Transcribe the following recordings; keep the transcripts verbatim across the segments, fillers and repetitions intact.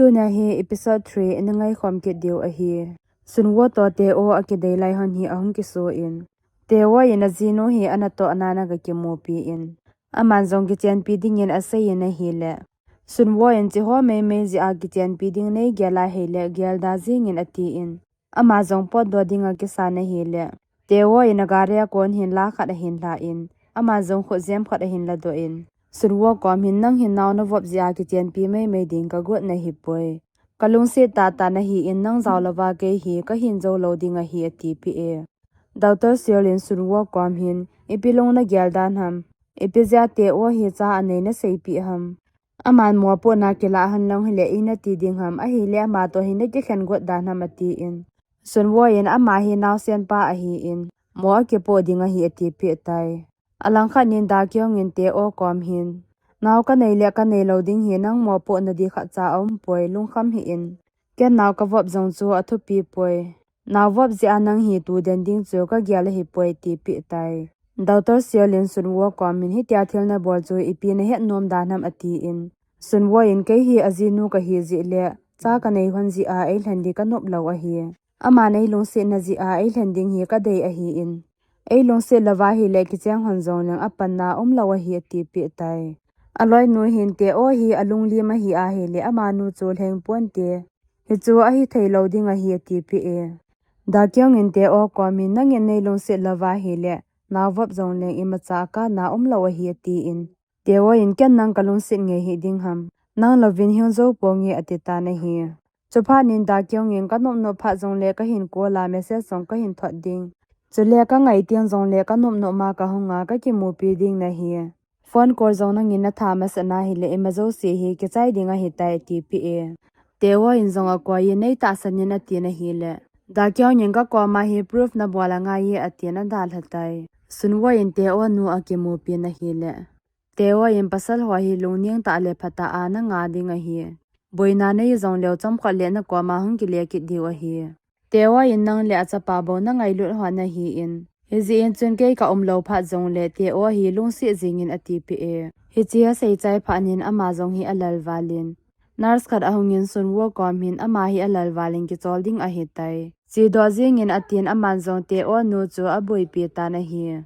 Tunia hi episode three ina ngaikhom kit diu ahi. Sunwoo toh Tae-woo akidei lai hon hi ahung kisu in, Tae-woo in ajinu hi anatoh nan aga kimupi in, aman jong kichenpi dingin asei in ahile, Sunwoo in, "Chiho meimei jeh a kichenpi ding neigel ahile gelda jingin," ati in, ama jong potdoh dinga kisan ahile, Tae-woo in agari a kon hin la khat ahin lha in, ama jong khutjem khat ahin ladoh in, Sunwoo kom hin, "Nang hin nao navop jeh a kichenpi meimei ding kagot nahipoi. Kalungset tahtah nahi in, nang jao louva kei hi kahin jou lou ding ahi," atipeh e. Doctor Seol in Sunwoo kom hin, "Ipi lung nagel dan ham? Ipi jeh a Tae-woo hi cha anei naseipeh ham? Aman mopohna kilah henlang hile ina ti ding ham, ahile ama toh hi nakikhen got dan ham?" ati in, Sunwoo in, "Ama hi naosen pa ahi in, mo akipoh ding ahi," atipeh tai. Alangkhat nin Dakyung in Tae-woo kom hin, "Nao kanei le kanei lou ding hi nang mopohna di khatcha aumpoi, lungkham hih in. Ken nao kavop jong chu athupi poi. Nao vop jeh a nang hi tu den ding chu kagel ahipoi," atipeh tai. Doctor Seol in Sunwoo kom hin, "Hitia thil nabol chu ipi nahet nom dan ham?" ati in, Sunwoo in, "Kei hi ajinu kahi jeh le cha kanei hon jeh a eilhen di kanop lou ahi. Aman eilungsetna jeh a eilhen ding hi kadei ahi in, eilungset louva hile kicheng hon jongleng apanna umlou ahi," atipeh tai. Aloinu hin, "Tae-woo hi alunglim ahi ahile amanu chu lheng ponte. Hichu ahithei lou ding ahi," atipeh e. Dakyung in Tae-woo kom hin, "Nangin neilungset louva hile nao vop jongleng imacha akana umlou ahi," ati in, Tae-woo in, "Ken nang kalungset ngei hih ding ham? Nang louvin hung jou ponge," ati tan ahi. Chuphat nin Dakyung in, "Kanop nop phat jongle kahin call a, message jong kahin thot ding. Chule kangai teng jongle kanop nop ma kahung a kakimupi ding nahi. Phone call jong nangin natha masat na hile ima jouse hi kichai ding ahitai," atipeh e. Tae-woo in jong akoi in, "Neitahsan in," atin ahile, Dakyung in, "Kakom a hi proof nabol angai e," atin adalha tai. Sunwoo in Tae-woo nu akimupi in ahile, Tae-woo in, "Pasal ho hi lungneng tah le phatah a nanga ding ahi. Boina nei jongleu chomkhat le nakom a hung kile kit diu ahi. Tae-woo in nang le achapa bou nangailut ho nahi in, hijeh in chun kei kaumlou phat jongle Tae-woo hi lungset jingin," atipeh e. Hiche asei chai phat nin ama jong hi alal val in, nurse khat ahung in Sunwoo kom hin ama hi alal val in kichol ding ahitai. Chedoh jingin atin aman jong Tae-woo nu chu aboipi tan ahi.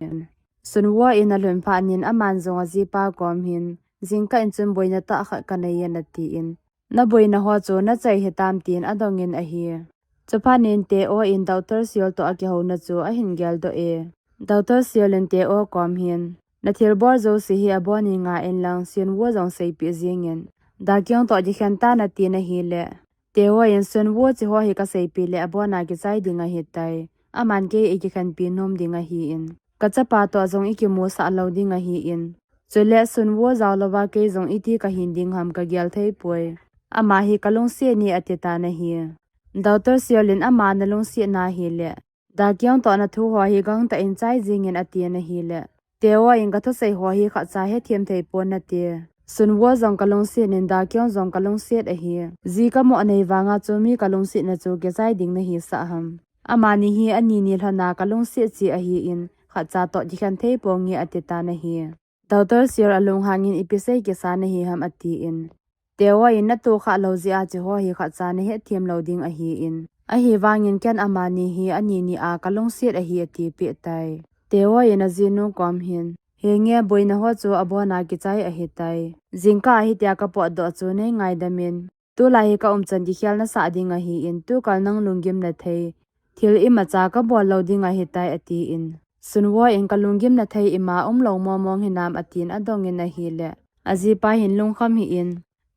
Sunwoo in alhun phat nin aman jong ajipa kom hin, "Jingkah in chun boina tah khat kanei e," ati in, "Naboina ho chu nachai hitam?" tin adong in ahi. Chuphat nin Tae-woo in Doctor Seol toh akihouna chu ahin geldoh e. Doctor Seol in Tae-woo kom hin, "Nathilbol jouse hi abon in ngai inlang Sunwoo jong seipeh jingin, Dakyung toh kikhen tan," atin ahile, Tae-woo in, "Sunwoo, chiho hi kaseipeh le abon a kichai ding ahitai. Aman kei ikikhenpi nom ding ahi in, kachapa toh jong ikimusah lou ding ahi in, chule Sunwoo jao louva kei jong iti kahin ding ham kagel thei poi. Ama hi kalungset e," ati tan ahi. Doctor Seol in, "Ama nalungset na hile Dakyung toh nathu ho hi gangtah in chai jingin," atin ahile, Tae-woo in, "Kathusei ho hi khatcha hethem thei pon nate. Sunwoo jong kalungset in Dakyung jong kalungset ahi. Ji kamoh nei vanga chu mi kalungsetna chu kichai ding nahisah ham? Amani hi ani ni lhona kalungset cheh ahi in, khatcha toh kikhen thei ponge," ati tan ahi. Doctor Seol alunghang in, "Ipi sei kisa nahi ham?" ati in, Tae-woo in, "Natoh khah lou jeh a chiho hi khatcha nahetthem lou ding ahi in, ahivangin ken amani hi ani ni a kalungset ahi," atipeh tai. Tae-woo in ajinu kom hin, "Henge, boina ho chu abon a kichai ahitai. Jingkah a hitia kapotdoh chu neingaidam in. Tulai hi kaumchan kikhel nasah ding ahi in, tukal nang lunggim nathei thil imacha kabol lou ding ahitai," ati in, Sunwoo in, "Kalunggim nathei ima umlou mong mong hinam?" atin adong in ahile, ajipa hin, "Lungkham hih in,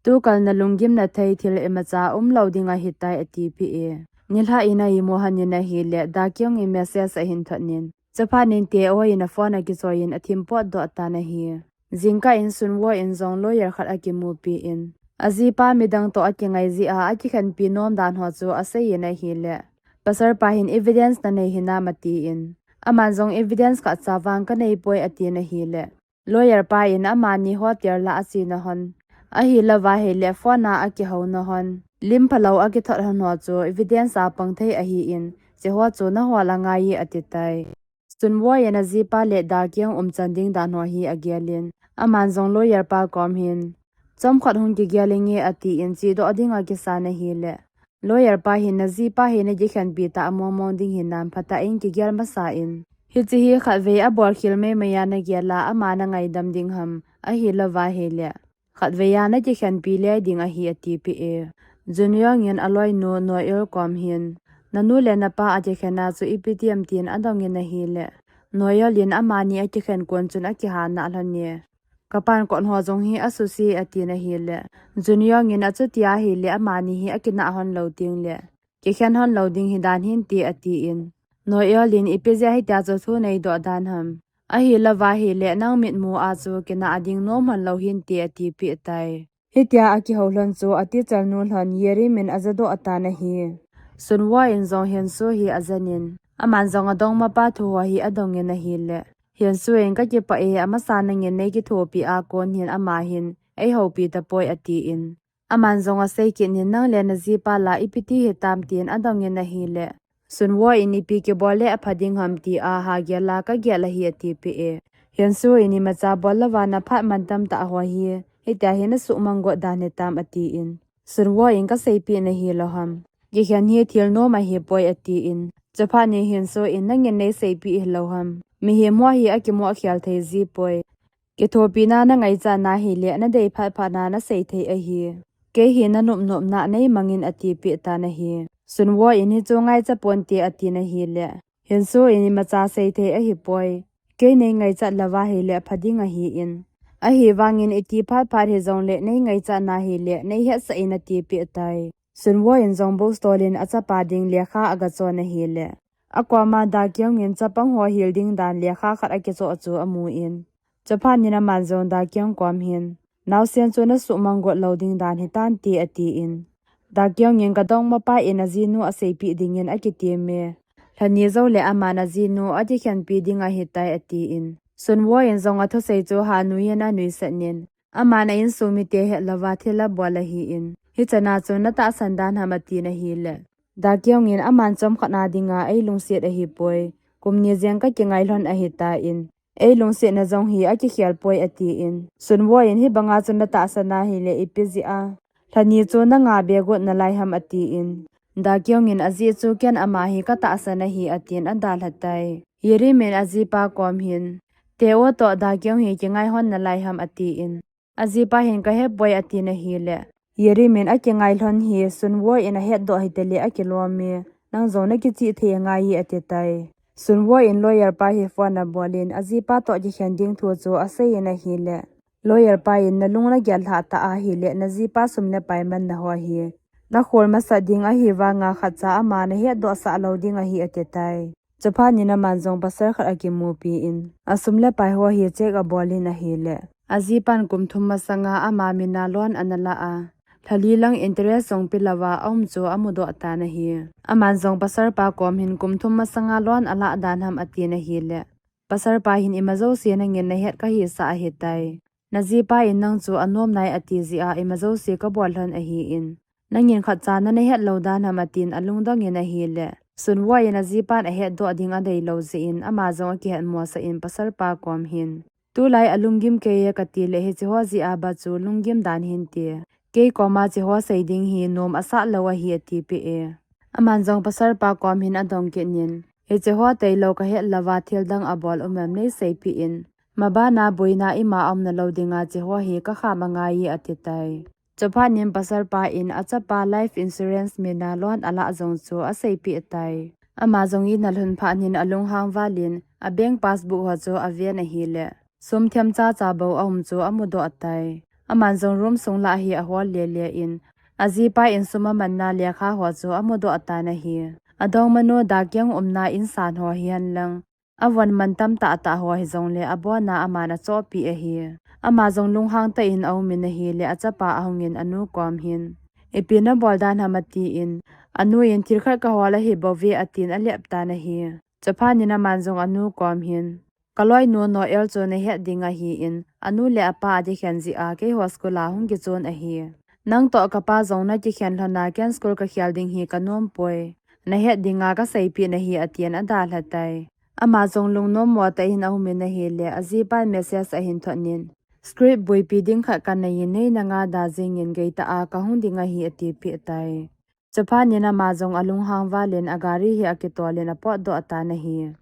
tukal nalunggim nathei thil imacha umlou ding ahitai," atipeh e. Nilhah in a-imu hon in ahile, Dakyung in message ahin thot in, chuphat nin Tae-woo in aphone akichoi in athim potdoh tan ahi. Jingkah in Sunwoo in jong lawyer khat akimupi in, ajipa midang toh akingai jeh a akikhenpi nom dan ho chu asei in ahile, pasal pa hin, "Evidence nanei hinam?" ati in, aman jong, "Evidence khatcha vang kanei poi," atin ahile, lawyer pa in, "Amani hotel la achena hon, ahilouva hile phone a akihouna hon, lim phalou akithot hon ho chu evidence a pang thei ahi in, chiho chu nahol angai e," ati tai. Sunwoo in ajipa le Dakyung umchan ding dan ho hi agel in, aman jong lawyer pa kom hin, Chomkhat hung kigel inge atin, chedoh ding a kisan ahile, lawyer pa hin najipa hi nakikhenpi tah a mongmong ding hinam, phatah in kigel masa in. Hiche hi khatvei abolkhel maimai a nagel a, ama nangaidam ding ham, ahilouva ahile khatvei a nakikhenpi le ding ahi atipeh e. Jun Yong in aloinu Noel kom hin, nanu le napa akikhen a chu ipi ti em tin adong in ahile, Noel in amani akikhen kon chun akiha nalhon e. Kapan kot ho jong hi asuse atin ahile, Jun Yong in achuti ahile amani hi akinah hon lou ding le kikhen hon lou ding hidan hinte atin. Noel in ipi jeh a hitia chu thu neidoh dan ham, ahilouva ahile nang mitmu a chu kinah ding nom hon lou hinte atipeh tai. Hitia akihou lhon chu ateacher nu lhon Yeri min ajadoh atan ahi. Sunwo in jong Hyunsu hi ajen in, aman jong adongmapa thu ho hi adong in ahile, Hyunsu in kakipah e, amasa nangin neikithopi a kon hin ama hin eihoupi tapoi atin. Aman jong asei kit in, nang le najipa la ipi ti hitam tin adong in ahile, Sunwo in ipi kibol le apha ding ham tia hagel a kagel ahi atipeh e. Hyunsu in imacha bol louva naphat mantam tah ho hi hitia hi nasuhmang got dan hitam atin. Sunwo in kaseipeh nahi lou ham, kikhen hi thil nom ahipoi atin. Chuphat in Hyunsu in nangin neiseipeh hilou ham, mihem ho hi akimoh khel thei jipoi. Kithopina nangaichat na hile nadei phatphat na nasei thei ahi. Kei hi nanopnopna neimang in atipeh tan ahi. Sunwo in hichu ngaicha ponte atin ahile, Hyunsu in imacha sei thei ahipoi. Kei neingaichat louva ahile pha ding ahin, ahivangin iti phatphat hijongle neingaichat na hile neihetsah in atipeh tai. Sunwo in jong boustor in achapa ding lekha agachon ahile, akoma Dakyung in chapang ho hil ding dan lekha khat akichoh chu amun, chuphat in aman jong Dakyung kom hin, naosen chu nasuhmang got lou ding dan hitante atin. Dakyung in kadongmapa in ajinu aseipeh dingin akitem e. Lhani jou le aman ajinu akikhenpi ding ahitai atin. Sunwo in jong athusei chu hanui in anuisat in, aman a insung mite het louva thil abol ahin, hichan a chu natahsan dan ham atin ahile, Dakyung in aman chomkhat na dinga eilungset ahipoi. Kum ni jeng kakingai lhon ahitan, eilungsetna jong hi akikhel poi atin. Sunwo in hibanga chu natahsan ahile ipi jeh a lhani chu nanga be got nalai ham atin. Dakyung in ajeh chu ken ama hi katahsan ahi atin adalha tai. Yeri min ajipa kom hin, Teo toh Dakyung hi kingai hon nalai ham atin. Ajipa hin kahepoi atin ahile, Yeri min akingai lhon hi Sunwo in ahetdoh hitale akilom e, nang jong nakichih thei angai e atitai. Sunwo in lawyer pa hi phone abol in ajipa toh kikhen ding thu chu asei in ahile, lawyer pa in nalung nagel lhah tah ahile najipa sum le pai manna ho hi nakhol masat ding ahivanga khatcha ama nahetdoh sah lou ding ahi atitai. Chuphat in aman jong pasal khat akimupi in, asum le pai ho hi check abol in ahile, ajipan kum thum masanga ama mina loan analah a, lhali lang interest jong pelouva aum chu amudoh tan ahi. Aman jong pasal pa kom hin kum thum masanga loan alah dan ham atin ahile, pasal pa hin ima jouse nangin nahet kahisah ahitai. Najipa in nang chu anom nai ati jeh a ima jouse kabol lhon ahin, nangin khatcha nanahet lou dan ham atin alungdong in ahile, Sunwo in ajipan ahetdoh ding adeilou jeh in ama jong akihet mosah in pasal pa kom hin, tulai alunggim kei e katile hiche ho jeh a ba chu lunggim dan hinte. Kei koma hiche ho sei ding hi nom asah lou ahi atipeh e. Aman jong pasal pa kom hin adong kit in, hiche ho tailou kahet louva thil dang abol um em neiseipeh in, mabana boina ima aumna lou dinga hiche ho hi kakham angai e atitai. Chuphat in pasal pa in achapa life insurance mina loan alah jong chu aseipeh tai. Ama jong in alhun phat in alunghang val in a bank passbook ho chu aven ahile, sum themcha cha bou aum chu amudoh tai. Aman jong room sung lah hi ahol lele in, ajipa in sum amanna lekha ho chu amudoh tan ahi. Adongmanu Dakyung umna insan ho hihen lang, avon mantam tahtah ho hijongle abona aman achohpeh ahi. Ama jong lunghang tah in aum in ahile achapa ahung in anu kom hin, ipi nabol dan ham atin, anu in thil khat kahol ahibouve atin alep tan ahi. Chuphat in aman jong anu kom hin, kaloinu Noel chu nahet ding ahin, anu le apa akikhen jeh a keiho school a hung kichon ahi. Nang toh kapa jong nakikhen lhon a ken school kakhel ding hi kanom poi. Nahet dinga kaseipeh nahi atin adalha tai. Ama jong lungnom mo tah in aum in ahile ajipan message ahin thot in, Script boipi ding khat kanei in, nei nanga da jingin geitah a kahung ding ahi, atipeh tai. Chuphat in ama jong alunghang valin agari hi akitolin apotdoh tan ahi.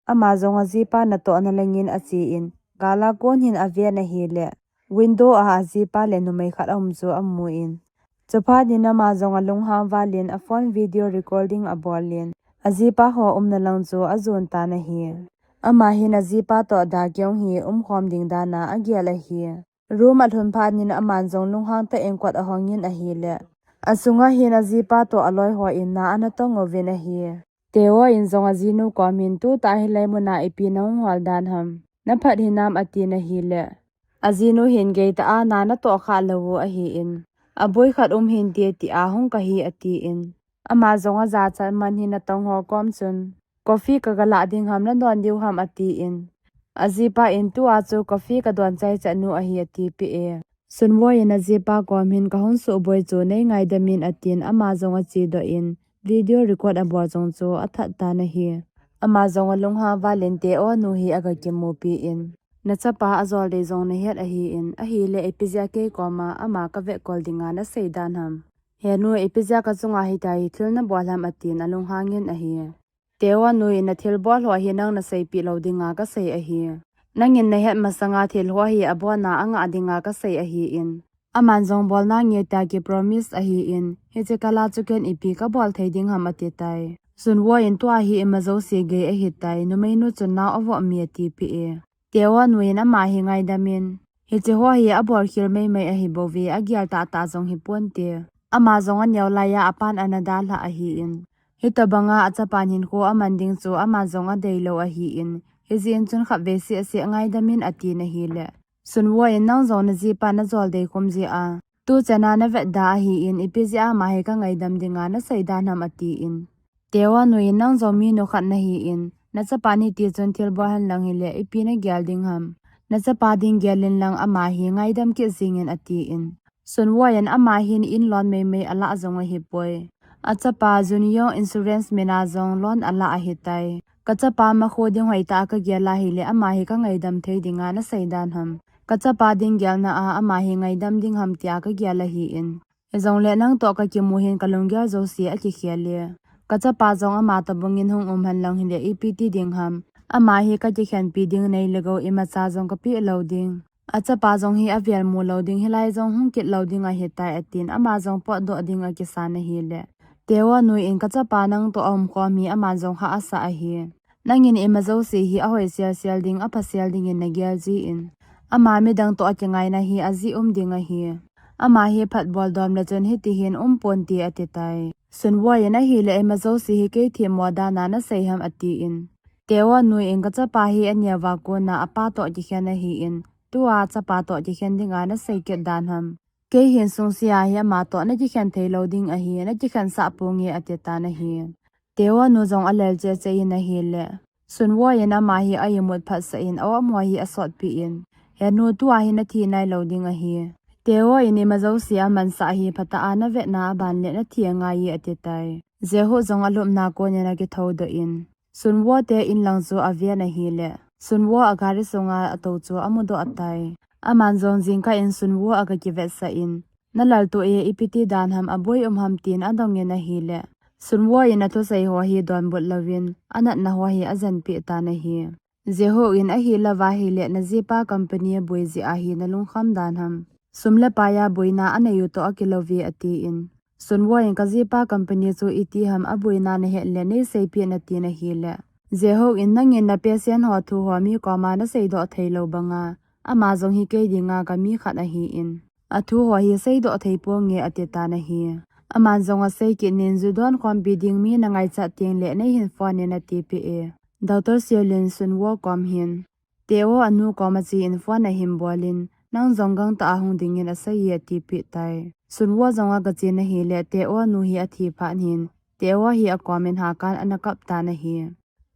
Ama jong ajipa natohna langin achen, gal a kon hin aven ahile, window a ajipa le numei khat aum chu amun. Chuphat in ama jong alunghang valin aphone video recording abolin, ajipa ho umna lang chu ajon tan ahi. Ama hin ajipa toh Da Kyung hi umkhom ding dan a agel ahi. Room alhun phat in aman jong lunghang tah in kot ahongin ahile, asunga hin ajipa toh aloi hon na ana tong uvin ahi. Teo in jong ajinu kom hin, tutah hilai muna ipi nahung hol dan ham, naphat hinam, atin ahile, ajinu hin, geitah a na natoh kha lou u ahin, aboi khat um hinte tia hung kahi, atin. Ama jong ajachat man hin atong ho kom chun, coffee kaga lah ding ham, nadon diu ham, atin. Ajipa in, tua chu coffee kadon chai chat nu ahi, atipeh e. Sunwoo in ajipa kom hin, kahung suboi chu nei ngaidam in, atin ama jong achedoh in, video record abol jong chu athat tan ahi. Ama jong alunghang valin Teo nu hi aga kimupi in, nachapa ajol dei jong nahet ahin, ahile ipi jeh a kei koma ama kavetkol dinga nasei dan ham. He nu, ipi jeh a kachunga hitia hi thil nabol ham, atin alunghangin ahi. Teo nu in, nathilbol ho hi nang naseipeh lou dinga kasei ahi. Nangin nahet masanga thil ho hi abonna angah dinga kasei ahin, aman jong bolna nge tia kipromise ahin, hiche kal a chu ken ipi kabol thei ding ham, ati tai. Sunwoo in, tua hi ima jouse gei ahitai, numeinu chun nao avop mi, atipeh e. Teo nu in ama hi ngaidam in, hiche ho hi abolkhel maimai ahibouve, agel tahtah jong hiponte. Ama jong aneo laiya apan ana dalhah ahin, hitobanga achapan hinkho aman ding chu ama jong adeilou ahin, hijeh in chun khatvei sehseh ngaidam in, atin ahile, Sunwoo in, nang jong najipa najol dei khum jeh a, tuchan a navetda ahin, ipi jeh a ama hi kangaidam dinga nasei dan ham, atin. Teo nu in, nang jong minu khat nahin, nachapan hitichun thilbol henlang hile ipi nagel ding ham, nachapa ding gel inlang ama hi ngaidam kit jingin, atin. Sunwoo in, ama hin in loan maimai alah jong ahipoi, achapa Junyong Insurance mina jong loan alah ahitai. Kachapa makho ding hoitah a kagel ahile ama hi kangaidam thei dinga nasei dan ham, kachapa ding gelna a ama hi ngaidam ding ham tia kagel ahin, hijongle nangtoh kakimu hin kalunggel jouse akikhel e. Kachapa jong ama tobangin hung um henlang hile ipi ti ding ham, ama hi kakikhenpi ding neile gou imacha jong kapeh lou ding, achapa jong hi avel mu lou ding, hilai jong hung kit lou ding ahitai, atin ama jong potdoh ding akisan ahile, Teo nu in, kachapa nangtoh aumkhom hi aman jong hah asah ahi. Nangin ima jouse hi ahoi selsel ding, apha sel dingin nagel jin, ama midang toh akingaina hi ajeh um ding ahi. Ama hi phatbol dom le chun hitihin umponte, ati tai. Sunwoo in, ahile ima jouse hi kei themmo dan a nasei ham, atin. Teo nu in, kachapa hi aneo a kona apa toh kikhen ahin, tua chapa toh kikhen dinga nasei kit dan ham, kei hin sungsea hi ama toh nakikhen thei lou ding ahi, nakikhensah ponge, ati tan ahi. Teo nu jong alel cheh cheh in ahile, Sunwoo in ama hi a-imut phatsah in a-om ho hi asotpeh in, he nu, tua hi nathi nailou ding ahi. Teo in, ima jouse amansah hi phatah a navetna aban le nathi angai e, ati tai. Jehoo jong alupna konin akithoudoh in, Sunwoo te in lang chu aven ahile, Sunwoo agari sunga atou chu amudoh tai. Aman jong jingkah in Sunwoo aga kivetsah in, nalal toh e, ipi ti dan ham, aboi um ham, tin adongin ahile, Sunwoo in athusei ho hi donbut louvin anatna ho hi ajenpeh tan ahi. Jehoo in, ahilouva ahile najipa company aboi jeh a hi nalungkham dan ham, sum le pai a boina anei u toh akilouve, atin. Sunwoo in, kajipa company chu iti ham, aboina nahet le neiseipeh in, atin ahile, Jehoo in, nangin napatient ho thu ho mi koma naseidoh theilou banga, ama jong hi kei dinga kami khat ahin, athu ho hi seidoh thei ponge, ati tan ahi. Aman jong asei kit in, ju donkhompi ding mi nangaichat tengle neihin phone in, atipeh e. Doctor Seol in Sunwoo kom hin, Teo anu koma chen phone ahin bolin, nang jong gangtah a hung dingin asei e, atipeh tai. Sunwoo jong agachen ahile, Teo nu hi athi phat in, Teo hi akomin hakan ana kap tan ahi.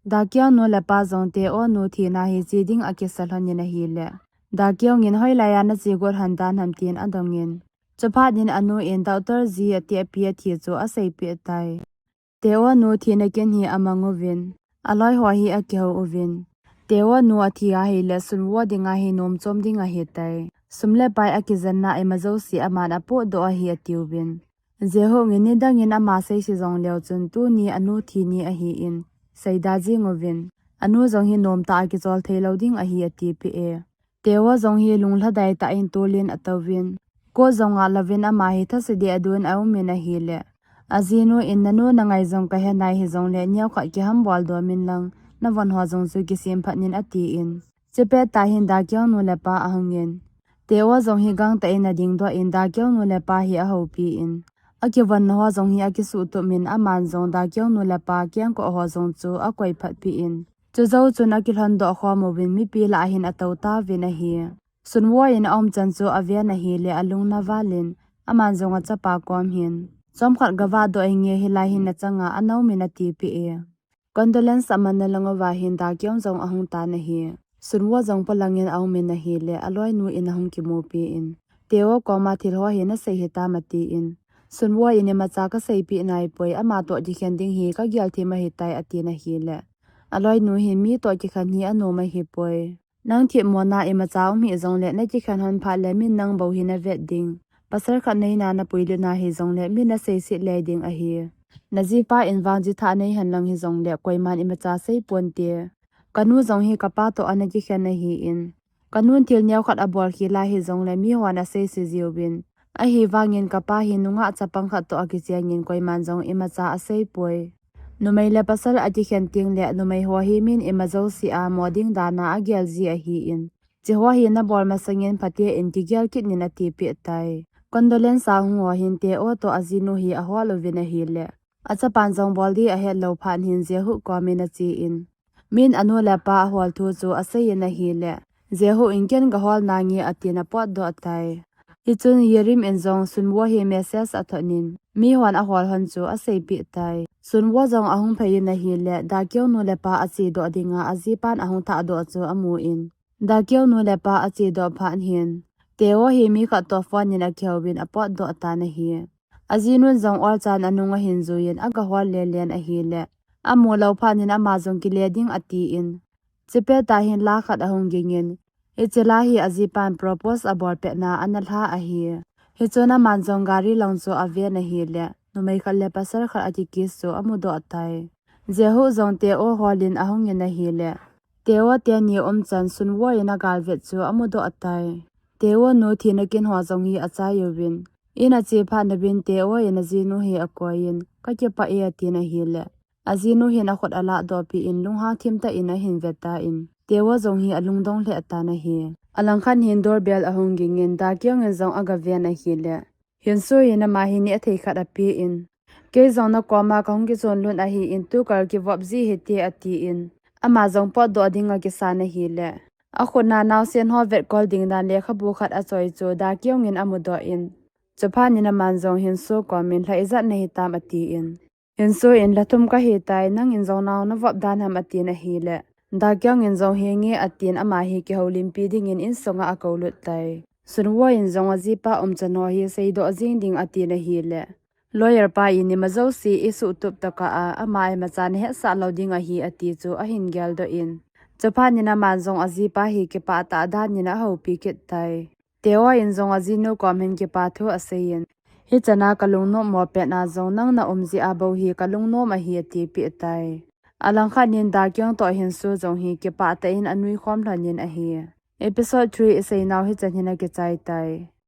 Dakyung nu le pa jong Teo nu thina hi che ding akisa lhonin ahile, Dakyung in, hoilaiya nache got lhon dan ham, tin adongin, chuphat in anu in, Doctor Ji ati api athi chu aseipeh tai. Teo nu thina kin hi amang uvin, aloi ho hi akihou uvin, Teo nu athi ahile Sunwoo dinga hi nomchom ding ahitai. Sum le pai akijenna ima jouse aman apohdoh ahi atiuvin. Jehun in nidang in ama seise jong leu chun tuni anu thi ni ahin, seida jing uvin. Anu jong hi nomtah a kichol thei lou ding ahi atipeh e. Teo jong hi lunglhadai tah in tolin atouvin. Ko jong ngah louvin ama hi thase deh a adon aumin ahile. Ajinu in nanu nangai jong kahe nai hijongle neokhat kihambol doh min lang, navon ho jong chu kisem phat in atin. Chepet tah hin Dakyung nu le pa ahungin. Teo jong hi gangtah in adingdoh in Dakyung nu le pa hi ahoupi in. Akivon na ho jong hi akisuhtup in aman jong Dakyung nu le pa kengkoh ho jong chu akoi phatpi in. Chujou chun akilhondoh khom uvin mipi lah a hin atou tauvin ahi. Sunwoo in aumchan chu aven ahile alung navalin, aman jong achapa kom hin. Chomkhat gavahdoh inge hilai hin nachanga ana umin atipeh e. Condolence amanna lang uva hin Dakyung jong ahung tan ahi. Sunwoo jong polangin aumin ahile aloinu in ahung kimupi in. Teo koma thil ho hi nasei hitam atin. Sunwoo in imacha kaseipeh naipoi ama toh kikhen ding hi kagel thim ahitai atin ahile. Aloinu hin mi toh kikhen hi anom ahipoi. Nang themmo na imacha um hijongle nakikhen hon phat le min nang bou hi navet ding. Pasal khat neina napuilut na hijongle min naseiset le ding ahi. Najipa in vang jitha neihen lang hijongle koiman imacha seiponte. Kanu jong hi kapa toh ana kikhen ahin. Kanun thil neokhat abol khel a hijongle mihon aseise jiuvin. Ahivangin kapa hi nungah chapang khat toh akichengin koiman jong imacha aseipoi. Numei le pasal akikhen tengle numei ho hi min ima jouse a mo ding dan a agel ji ahin. Hiche ho hi nabol masangin phaten kigel kit in atipeh tai. Condolence a hung ho hin Teo toh ajinu hi ahol uvin ahile. Achapan jong bol ding ahet lou phat hin Jehun komin achen. Min anu le apa ahol thu chu aseiyin ahile. Jehun in ken gahol nange atin apotdoh tai. Hichun Yerim in jong Sunwoo hi message athot in, mihon ahol hon chu aseipeh tai. Sunwoo jong ahung phei in ahile, Dakyung nu le pa achedoh dinga ajipan ahung thahdoh chu amun. Dakyung nu le pa achedoh phat hin. Teo hi mi khat toh phone in akihouvin apotdoh tan ahi. Ajinun jong olchan anung ahin juiyin agahol lelen ahile. Amu lou phat in ama jong kile ding atin. Chepet tah hin la khat ahung gingin. Hiche la hi ajipan propose abol petna ana lha ahi. Hichun aman jong gari lang chu aven ahile. Numei khat le pasal khat akikiss chu amudoh tai. Jehun jong Teo holin ahungin ahile. Teo teni umchan Sunwoo in agalvet chu amudoh tai. Teo nu thina kin ho jong hi achai uvin. In ache phat nauvin Teo in ajinu hi akoiyin, kakipah e atin ahile. Ajinu hin akhut alahdoh peh in lunghang thim tah in ahin vetan. Teo jong hi alungdong lheh tan ahi. Alangkhat hin doorbell ahung gingin Dakyung in jong agaven ahile. Hyunsu in ama hi nehthei khat apen. Kei jong nakoma kahung kichonlut ahin tukal kivop ji hite atin. Ama jong potdoh dinga kisan ahile. Akhut a naosen ho vetkol ding dan lekhabu khat achoi chu Dakyung in amudoh in. Chuphat in aman jong Hyunsu komin lha ijat nahitam atin. Hyunsu in lha thum kahitai, nangin jong nao navop dan ham atin ahile. Dakyung in jong henge atin ama hi kihoulimpi dingin insunga akoulut tai. Sunwoo in jong ajipa umchan ho hi seidoh jing ding atin ahile. Lawyer pa in ima jouse isuhtup tokah a, ama imacha nahetsah lou ding ahi ati chu ahin geldoh in. Chuphat in aman jong ajipa hi kipah tah dan in ahoupi kit tai. Teo in jong ajinu kom hin kipa thu aseiyin. Hichan a kalungnom mo pet a jong nang naum jeh a bou hi kalungnom ahi atipeh tai. Alangkhat in Dakyung toh Hyunsu jong hi kipah tah in anui khom lhon in ahi. Episode three isei nau hichan hin akichai tai.